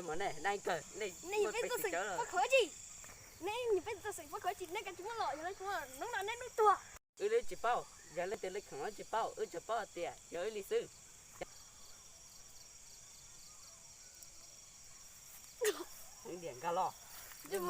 Mas nej, nej kawg, nej, nej peb txoj xeem pob khuav tsis, nej, nej peb txoj xeem pob khuav tsis, nej kav tsij muab los, yog li hnub no nej hnub tuag. Wb li tsis paub, yog leej twg li kheev tsis paub, wb tsuas paub tias yog wb li xwb. Heev tiag nkag los. Lub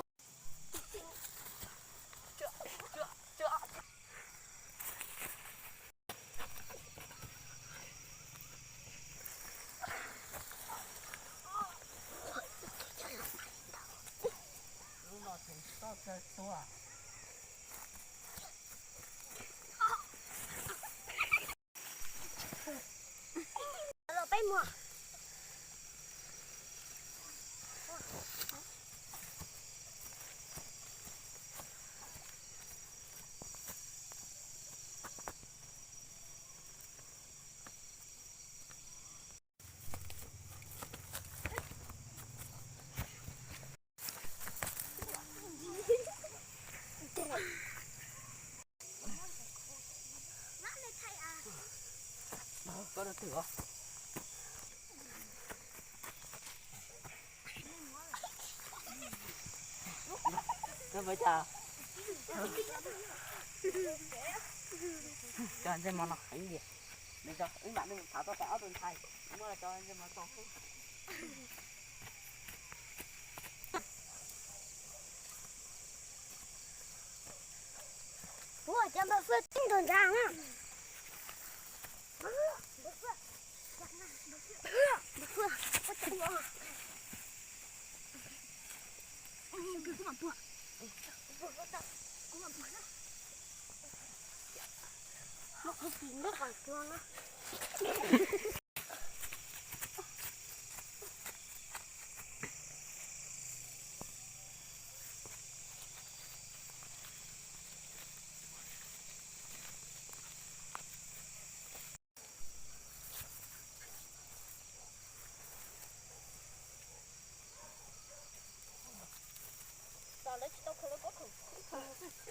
no tseem toj tsawg tuag. Los peb mus. Koj rau twg os? Koj npawg cas? Cov ntsej muag no heev tiag. Nws cov wb mam li mus tham tau tas ob tug ntxhais, muab cov ntsej muag tso. Ua cov npawg Fwj tib ntus ntag na.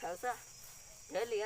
Khaws xwb, khaws li.